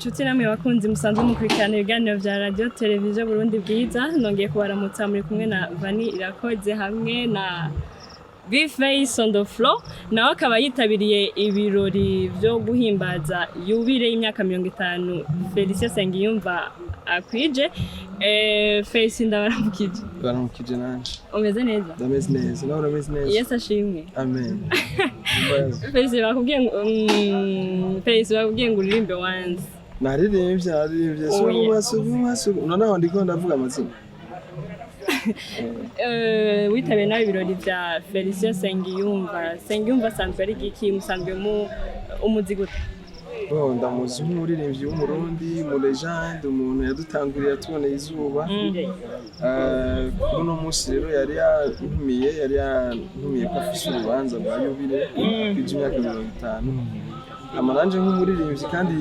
Inshuti namwe bakunzi musanzwe mukurikirana ibiganiro vya Radio Televiziyo Burundi Bwiza, nongeye kubaramutsa. Muri kumwe na Vani Irakoze hamwe na B-Face on the floor, nawe akaba yitabiriye ibirori vyo guhimbaza yubile y'imyaka 50 Felicien Nsengiyumva akwije. Face, ndabaramukije. Baramukije nanje. Umeze neza? Ndameze neza, nawe urameze neza? Yesu ashimwe. Amen. Face, bakubwiye ngo uririmbe once. Naririmbye, naririmbye. Oya. Suguma, suguma, suguma. Noneho ndiko ndavuga amazina. Witabiye nawe ibirori vya Felicien Nsengiyumva. Nsengiyumva asanzwe ari giki? Musanzwe mu umuzi gute? Bon, ndamuzi nk'umuririmbyi w'Umurundi, mu légende, umuntu yadutanguriye atuboneye izuba. Kuri uno munsi rero yari yantumiye ko afise urubanza rwa yubile rw'imyaka 50. Hama nanje nk'umuririmbyi kandi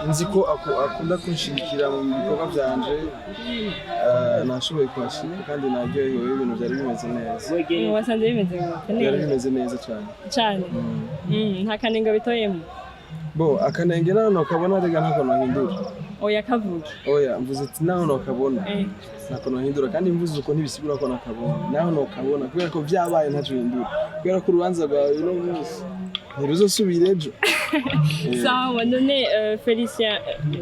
nzi ko akunda kunshigikira mu bikorwa vyanje, nashoboye kuhashira kandi naryohewe, ibintu vyari bimeze neza. Wasanze bimeze gute? Byari Neza? bimeze neza cyane. Cane? Nta kanenge bitoyemo? Bo, akanenge naho nokabona rega ntako nohindura. Oya, kavuge. Oya, mvuze ati naho nokabona ntako nohindura, kandi mvuze uko ntibisigura ko nakabona. Naho nokabona, kubera ko vyabaye, ntaco hindura, kubera ko urubanza rwawe uno munsi ntiruzosubira ejo. Sawa. None Felicien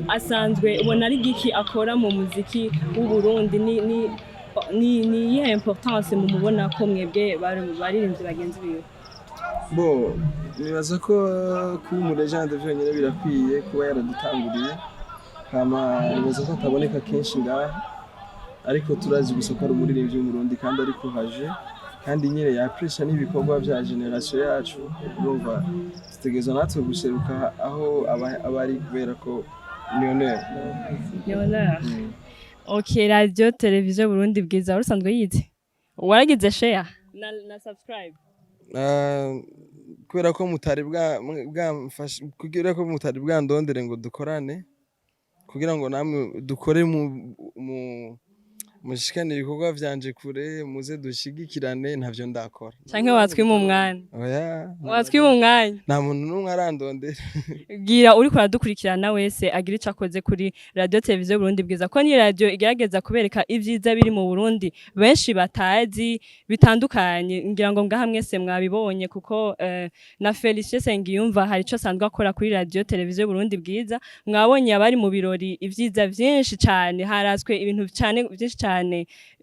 asanzwe ubona ari giki akora mu muziki w'u Burundi? Ni iyihe importance mumubona ko mwebwe baririmbyi bagenzi biwe? Bo, nibaza ko kuba umu légende vyonyene birakwiye, kuba yaradutanguriye. Hama nibaza ko ataboneka kenshi ngaha, ariko turazi gusa ko ari umuririmbyi w'Umurundi kandi ariko haje kandi nyine yapresha n'ibikorwa vya génération yacu. Urumva dutegerezwa natwe guseruka aho aba ari, kubera ko ni honneur. Ni honneur. Ok, Radio Televiziyo Burundi Bwiza wari usanzwe yize? Waragize share na subscribe? Ah, kubera ko mutari bwa bwamfashe, kugira ko mutari bwandondere ngo dukorane, kugira ngo namwe dukore mu mushikane ibikorwa vyanje kure, muze dushigikirane, ntavyo ndakora. Canke watwima umwanya? Oya. Watwima umwanya? Nta muntu n'umwe arandondera. Bwira uriko aradukurikirana wese agira ico akoze kuri Radio Televiziyo Burundi Bwiza, ko ni radio igerageza kubereka ivyiza biri mu Burundi benshi batazi bitandukanye. Ngira ngo ngaha mwese mwabibonye, kuko na Felicien Nsengiyumva hari ico asanzwe akora kuri Radio Televiziyo Burundi Bwiza. Mwabonye abari mu birori ivyiza vyinshi cane, harazwe ibintu cane vyinshi cane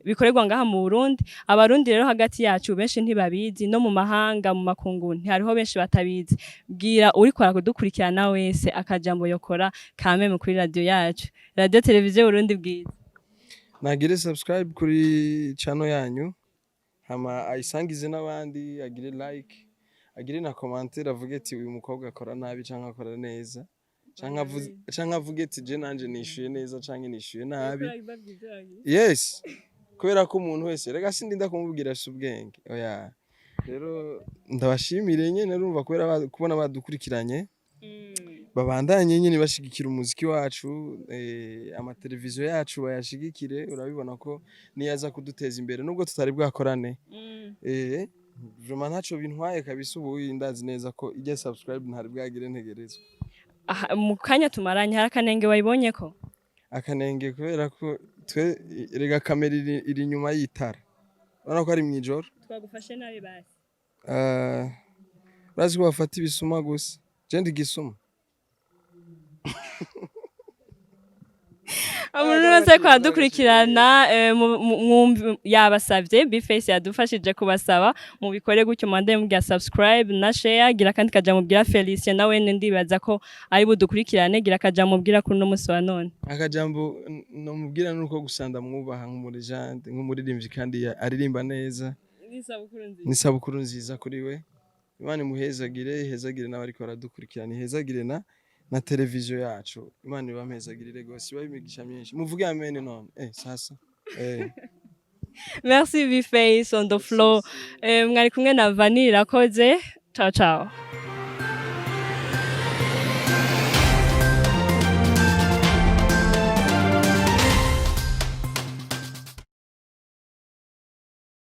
bikorerwa ngaha mu Burundi. Abarundi rero hagati yacu benshi ntibabizi, no mu mahanga, mu makungu ntihariho benshi batabizi. Bwira uriko aradukurikirana wese akajambo yokora kameme kuri radio yacu, Radio Televiziyo Burundi Bwiza. Nagire subscribe kuri channel yanyu, hama ayisangize n'abandi, agire like, agire na commentaire, avuge ati uyu mukobwa akora nabi canke akora neza, canke avuge ati je nanje nishuye neza canke nishuye nabi. Yes, kubera ko umuntu wese rega sindinda kumubwira, afise ubwenge. Oya, rero ndabashimire nyene, urumva, kubera kubona badukurikiranye, babandanye nyene bashigikira umuziki wacu, amateleviziyo yacu bayashigikire. Urabibona ko niyo aza kuduteza imbere nubwo tutari bwakorane. Vraiment ntaco bintwaye kabisa. Ubu ndazi neza ko ijya subscribe ntari bwagire ntegerezwa. Aha, mu kanya tumaranye hari akanenge wayibonye ko? Akanenge, kubera ko twe rega kamera iri inyuma y'itara, urabona ko ari mw'ijoro. Twagufashe nabi basi. Urazi ko bafata ibisuma gusa, je ndi igisuma. Umuntu wese ko adukurikirana yabasavye, Bface yadufashije kubasaba mubikore gutyo, mwande mugira subscribe na share. Gira kandi kaja mubwira Felicien, nawe ndibaza ko ari budukurikirane. Gira kaja mubwira kuri uno musi wa none. Akajambo nomubwira nuko gusa ndamwubaha nk'umu légende, nk'umuririmbyi kandi aririmba neza. N'isabukuru nziza kuri we. Imana imuhezagire, ihezagire n'abariko baradukurikirana, ihezagire na televiziyo yacu. Imana ibampezagirire gose, ibahe imigisha myinshi. Muvuge amen none sasa. Merci, Bface on the floor. Mwari kumwe na Vanilla Irakoze. Ciao ciao.